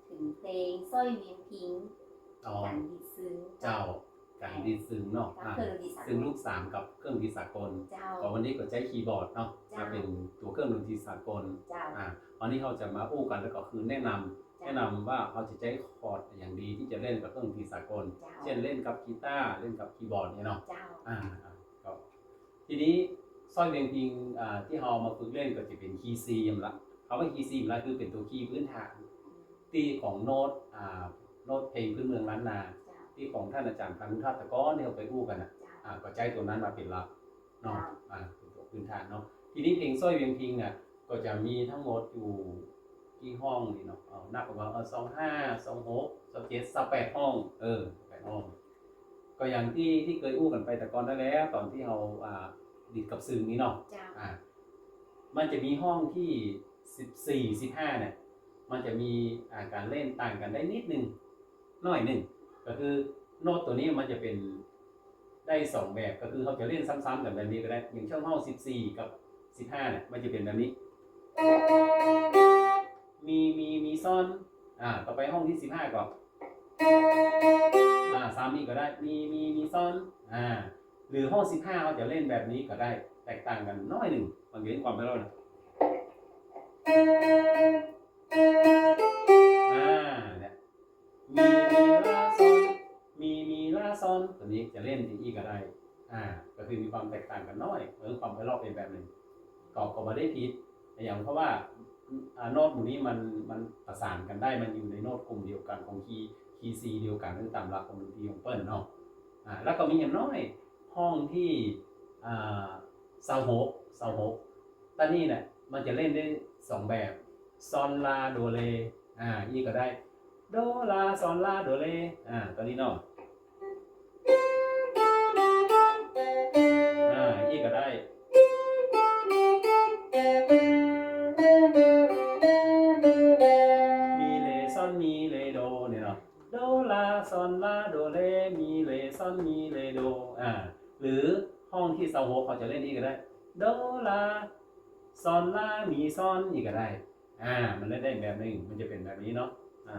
ເຖິງເພງ ສ້ອຍວຽງພິງ ອໍ ກັນດີດຊຶງ ເຈົ້າ ກັນດີດຊຶງເນາະ ກັບ ອ່າ ເຄື່ອງດົນຕີສາກົນ ຊຶ່ງລູກສາມກັບເຄື່ອງດົນຕີສາກົນ ເຈົ້າ ກໍວັນນີ້ກໍໃຊ້ຄີບອດເນາະ ເຈົ້າ ມາເປັນຕົວເຄື່ອງດົນຕີສາກົນ ເຈົ້າ ອ່າ ວັນນີ້ເຮົາຈະມາຮູ້ກັນ ແລ້ວກໍຄືແນະນຳ ເຈົ້າ ແນະນຳວ່າເຮົາຈະໃຊ້ຄອດຢ່າງໃດທີ່ຈະເລ່ນກັບເຄື່ອງດົນຕີສາກົນ ເຈົ້າ ເຊັ່ນ ເລ່ນກັບກີຕາ ເລ່ນກັບຄີບອດນີ້ເນາະ ເຈົ້າ ອ່າ ກໍ ທີນີ້ ສ້ອຍວຽງພິງ ອ່າ ທີ່ເຮົາເອົາມາຝຶກເລ່ນກໍຈະເປັນຄີຊີຫັ້ນລະ ຄຳວ່າຄີຊີຫັ້ນລະ ຄືເປັນຕົວຄີພື້ນຖານ ທີ່ຂອງໂນ້ດ ອ່າ ໂນ້ດເພງພື້ນເມືອງລ້ານນາ ເຈົ້າ ທີ່ຂອງທ່ານອາຈານ ພານຸທາດ ແຕ່ກ່ອນທີ່ເຮົາເຄີຍຮູ້ກັນນະ ເຈົ້າ ອ່າ ກໍໃຊ້ຕົວນັ້ນມາເປັນຫຼັກເນາະ ເຈົ້າ ອ່າ ເປັນຕົວພື້ນຖານເນາະ ທີນີ້ເພງສ້ອຍວຽງພິງນະ ກໍຈະມີທັງໝົດຢູ່ ທີ່ຫ້ອງນີ້ເນາະ ເອົາ ນັບອອກມາ ເອີ ຊາວຫ້າ ຊາວຫົກ ຊາວເຈັດ ຊາວແປດຫ້ອງ ເອີ ແປດຫ້ອງ ກໍຢ່າງທີ່ ທີ່ເຄີຍຮູ້ກັນໄປແຕ່ກ່ອນນັ້ນແຫຼະ ຕອນທີ່ເຮົາ ອ່າ ດີດກັບຊຶງນີ້ເນາະ ເຈົ້າ ອ່າ ມັນຈະມີຫ້ອງທີສິບສີ່ ສິບຫ້າ ເນຍ ມັນຈະມີ ອ່າ ການເລ່ນຕ່າງກັນໄດ້ນິດໜຶ່ງ ໜ້ອຍໜຶ່ງ ກໍຄືໂນ້ດຕົວນີ້ມັນຈະເປັນ ໄດ້ສອງແບບ ກໍຄືເຮົາຈະເລ່ນຊ້ຳໆກັນແບບນີ້ກໍໄດ້ ຢ່າງເຊັ່ນຫ້ອງສິບສີ່ກັບສິບຫ້າເນຍ ມັນຈະເປັນແບບນີ້ ມີ ມີ ມີ ຊອນ ອ່າ ຕໍ່ໄປຫ້ອງທີສິບຫ້າກໍ ອ່າ ຊ້ຳອີກກໍໄດ້ ມີ ມີ ມີ ຊອນ ອ່າ ຫຼືຫ້ອງສິບຫ້າເຮົາຈະເລ່ນແບບນີ້ກໍໄດ້ ແຕກຕ່າງກັນໜ້ອຍໜຶ່ງ ມັນຈະເຫັນຄວາມໄພເລາະນະ ອ່າ ເນຍ ມີ ມີ ລາ ຊອນ ມີ ມີ ລາ ຊອນ ຕົວນີ້ຈະເລ່ນຈັ່ງຊີ້ກໍໄດ້ ອ່າ ກໍຄືມີຄວາມແຕກຕ່າງກັນໜ້ອຍ ເອີ ຄວາມໄພເລາະເປັນແບບໜຶ່ງ ກໍ ກໍບໍ່ໄດ້ຜິດຫຍັງ ເພາະວ່າ ອ່າ ໂນ້ດໝູ່ນີ້ມັນ ມັນປະສານກັນໄດ້ ມັນຢູ່ໃນໂນ້ດກຸ່ມດຽວກັນຂອງຄີ ຄີຊີດຽວກັນ ຄືຕາມຫຼັກຂອງດົນຕີຂອງເພິ່ນເນາະ ອ່າ ແລ້ວກໍມີຢ່າງໜ້ອຍ ຫ້ອງທີ ອ່າ ຊາວຫົກ ຊາວຫົກ ຕານີ້ນະ ມັນຈະເລ່ນໄດ້ສອງແບບ ຊອນ ລາ ໂດ ເລ ອ່າ ອີກກໍໄດ້ ໂດ ລາ ຊອນ ລາ ໂດ ເລ ອ່າ ຕານີ້ເນາະ ອ່າ ອີກກໍໄດ້ ມີ ເລ ຊອນ ມີ ເລ ໂດ ນີ້ເນາະ ໂດ ລາ ຊອນ ລາ ໂດ ເລ ມີ ເລ ຊອນ ມີ ເລ ໂດ ອ່າ ຫຼືຫ້ອງທີຊາວຫົກເຂົາຈະເລ່ນອີກກໍໄດ້ ໂດ ລາ ຊອນ ລາ ມີ ຊອນ ອີກກໍໄດ້ ອ່າ ມັນເລີຍໄດ້ແບບໜຶ່ງ ມັນຈະເປັນແບບນີ້ເນາະ ອ່າ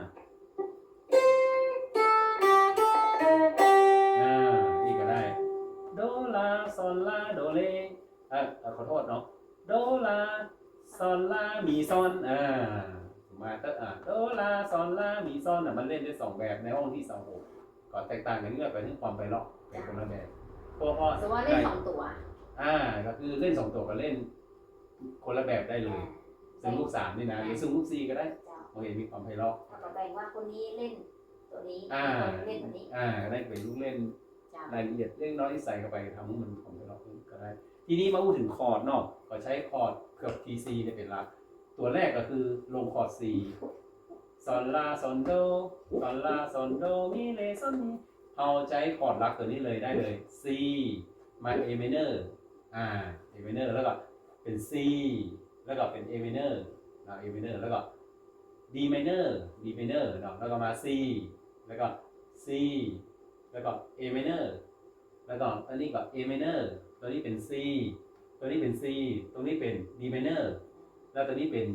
ອ່າ ນີ້ກໍໄດ້ ໂດ ລາ ຊອນ ລາ ໂດ ເລ ເອີ ເອີ ຂໍໂທດເນາະ ໂດ ລາ ຊອນ ລາ ມີ ຊອນ ອ່າ ມາເຕີ ອ່າ ໂດ ລາ ຊອນ ລາ ມີ ຊອນ ນະ ມັນເລ່ນໄດ້ສອງແບບໃນຫ້ອງທີຊາວຫົກ ກໍແຕກຕ່າງກັນເລື່ອຍໄປເຖິງຄວາມໄພເລາະ ເປັນຄົນລະແບບ ເພາະວ່າ ສົມມຸດວ່າເລ່ນສອງຕົວ ອ່າ ກໍຄືເລ່ນສອງຕົວກໍເລ່ນຄົນລະແບບໄດ້ເລີຍ ອ່າ ຊຶ່ງລູກສາມນີ້ນະ ຫຼື ອ່າ ຊຶ່ງລູກສີ່ກໍໄດ້ ເຈົ້າ ມັນກໍມີຄວາມໄພເລາະ ເຮົາກໍແບ່ງວ່າຄົນນີ້ເລ່ນຕົວນີ້ ອ່າ ຄົນນີ້ເລ່ນຕົວນີ້ ອ່າ ກໍໄດ້ເປັນລູກເລ່ນ ເຈົ້າ ລາຍລະອຽດເລັກນ້ອຍທີ່ໃສ່ເຂົ້າໄປ ກໍທຳໃຫ້ມັນມີຄວາມໄພເລາະຂຶ້ນກໍໄດ້ ທີນີ້ມາຮູ້ເຖິງຄອດເນາະ ກໍໃຊ້ຄອດເກືອບທີຊີເປັນຫຼັກ ຕົວແລກກໍຄືລົງຄອດຊີ ຊອນ ລາ ຊອນ ໂດ ຊອນ ລາ ຊອນ ໂດ ມີ ເລ ຊອນ ມີ ເຮົາໃຊ້ຄອດຫຼັກຕົວນີ້ເລີຍ ໄດ້ເລີຍ ຊີ ມາ ເອ ໄມເນີ ອ່າ ເອ ໄມເນີ ແລ້ວກໍເປັນ ຊີ ແລ້ວກໍເປັນ ເອ ໄມເນີ ອ່າ ເອ ໄມເນີ ແລ້ວກໍ ດີ ໄມເນີ ດີ ໄມເນີ ເນາະ ແລ້ວກໍມາ ຊີ ແລ້ວກໍ ຊີ ແລ້ວກໍ ເອ ໄມເນີ ແລ້ວກໍອັນນີ້ກໍ ເອ ໄມເນີ ຕົວນີ້ເປັນ ຊີ ຕົວນີ້ເປັນ ຊີ ຕົວນີ້ເປັນ ດີ ໄມເນີ ແລ້ວຕົວນີ້ເປັນ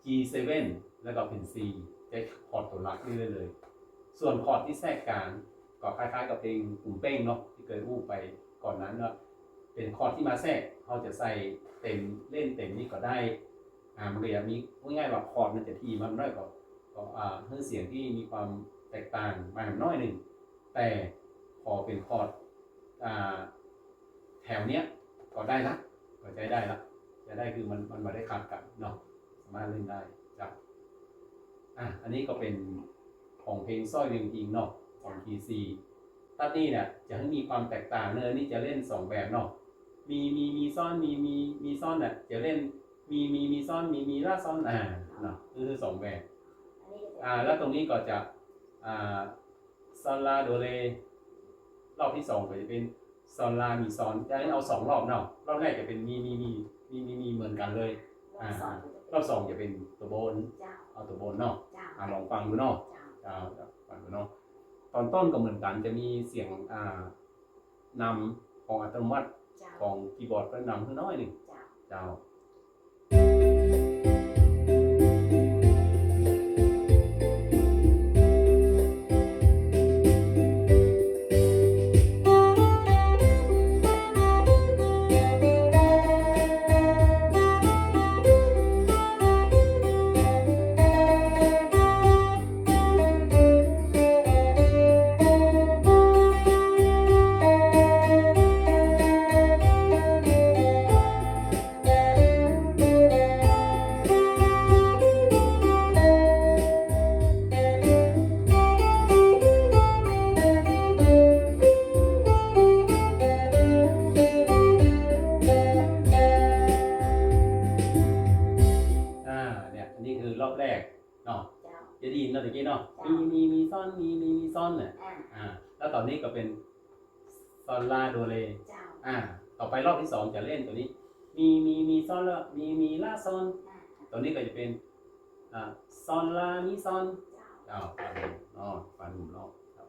ຈີ ເຊເວັນ ແລ້ວກໍເປັນ ຊີ ໃຊ້ຄອດຕົວຫຼັກນີ້ໄດ້ເລີຍ ສ່ວນຄອດທີ່ແຊກກາງ ກໍຄ້າຍໆກັບເພງກຸ່ມເປ້ງເນາະ ທີ່ເຄີຍຮູ້ໄປກ່ອນນັ້ນເນາະ ເປັນຄອດທີ່ມາແຊກ ເຮົາຈະໃສ່ເຕັມ ເລ່ນເຕັມນີ້ກໍໄດ້ ອ່າ ມັນກໍຈະມີ ເວົ້າງ່າຍໆວ່າຄອດມັນຈະຖີ່ມາໜ້ອຍ ກໍ ກໍ ອ່າ ເຮັດສຽງທີ່ມີຄວາມແຕກຕ່າງມາໜ້ອຍໜຶ່ງ ແຕ່ພໍເປັນຄອດ ອ່າ ແຖວເນີ້ຍກໍໄດ້ລະ ກໍໃຊ້ໄດ້ລະ ໃຊ້ໄດ້ ຄືມັນ ມັນບໍ່ໄດ້ຂັດກັນເນາະ ສາມາດຫຼິ້ນໄດ້ ເຈົ້າ ອ່າ ອັນນີ້ກໍເປັນຂອງເພງສ້ອຍວຽງພິງເນາະ ຂອງ ເຈົ້າ ທີຊີ ຕັດນີ້ເນຍ ຈະໃຫ້ມີຄວາມແຕກຕ່າງເນາະ ອັນນີ້ຈະເລ່ນສອງແບບເນາະ ມີ ມີ ມີ ຊອນ ມີ ມີ ມີ ຊອນນະ ຈະເລ່ນ ມີ ມີ ມີ ຊອນ ມີ ມີ ລາ ຊອນ ອ່າ ເນາະ ຄືສອງແບບ ອ່າ ແລ້ວຕົງນີ້ກໍຈະ ອ່າ ຊອນ ລາ ໂດ ເລ ຮອບທີສອງກໍຈະເປັນ ຊອນ ລາ ມີ ຊອນ ຈະໃຫ້ເອົາສອງຮອບເນາະ ຮອບແລກຈະເປັນ ມີ ມີ ມີ ມີ ມີ ມີ ເໝືອນກັນເລີຍ ຮອບສອງຈະເປັນຕົວບົນ ເຈົ້າ ເອົາຕົວບົນເນາະ ເຈົ້າ ອ່າ ລອງຟັງດູເນາະ ເຈົ້າ ເຈົ້າ ຟັງດູເນາະ ຕອນຕົ້ນກໍເໝືອນກັນ ຈະມີສຽງ ອ່າ ນຳຂອງອັດຕະໂນມັດ ເຈົ້າ ຂອງຄີບອດເພິ່ນນຳຂຶ້ນໜ້ອຍໜຶ່ງ ເຈົ້າ ເຈົ້າ. อนเนี่ย อ่า อ่า แล้วตอนนี้ก็เป็นซอนลาโดเร เจ้า อ่า ต่อไปรอบที่สองจะเล่นตัวนี้ มี มี มีซอนลา มี มีลาซอน อ่า ตัวนี้ก็จะเป็น อ่า ซอนลามีซอน เจ้า อ้าว ฟาหนุ่มเนาะ ฟาหนุ่มเนาะ ครับ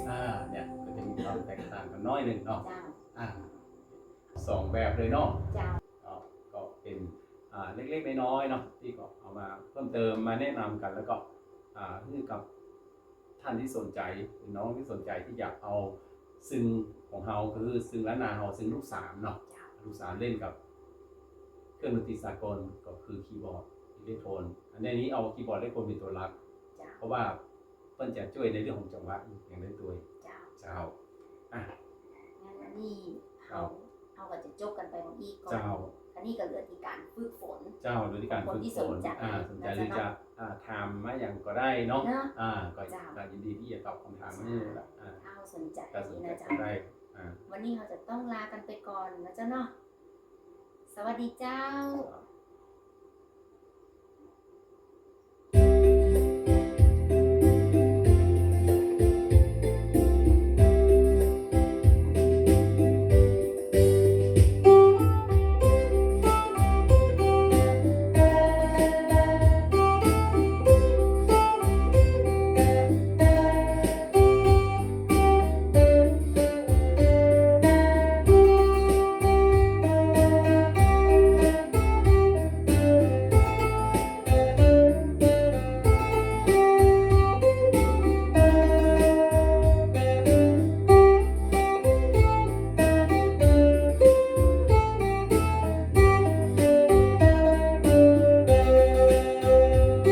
อ่า เนี่ย ก็จะมีความแตกต่างกันน้อยหนึ่งเนาะ เจ้า อ่า สองแบบเลยเนาะ เจ้า เนาะ ก็เป็น อ่า เล็กๆ น้อยๆ เนาะ ที่ก็เอามาเพิ่มเติม มาแนะนำกัน แล้วก็ อ่า ให้กับท่านที่สนใจ หรือน้องที่สนใจที่อยากเอาซึ่งของเฮา ก็คือซึ่งล้านนาเฮา ซึ่งลูกสามเนาะ เจ้า ลูกสามเล่นกับเครื่องดนตรีสากล ก็คือคีย์บอร์ดอิเล็กโทน อันนี้เอาคีย์บอร์ดอิเล็กโทนเป็นตัวหลัก เจ้า เพราะว่า เพิ่นจะช่วยในเรื่องของจังหวะอย่างได้ด้วย เจ้า เจ้า อ่ะ งั้นอันนี้เฮา เฮาก็จะจบกันไปหม่องนี้ก่อน เจ้า อันนี้ก็เหลือที่การฝึกฝน เจ้า เหลือที่การฝึกฝน คนที่สนใจ อ่า สนใจ นะเจ้า ที่จะ เนาะ อ่า ถามมาหยังก็ได้เนาะ เนาะ อ่า ก็ เจ้า ก็ยินดีที่จะตอบคำถามให้ล่ะ อ่า เฮาสนใจ ก็สนใจ นะเจ้า ก็ได้ อ่า วันนี้เฮาจะต้องลากันไปก่อนนะเจ้าเนาะ สวัสดีเจ้า ครับ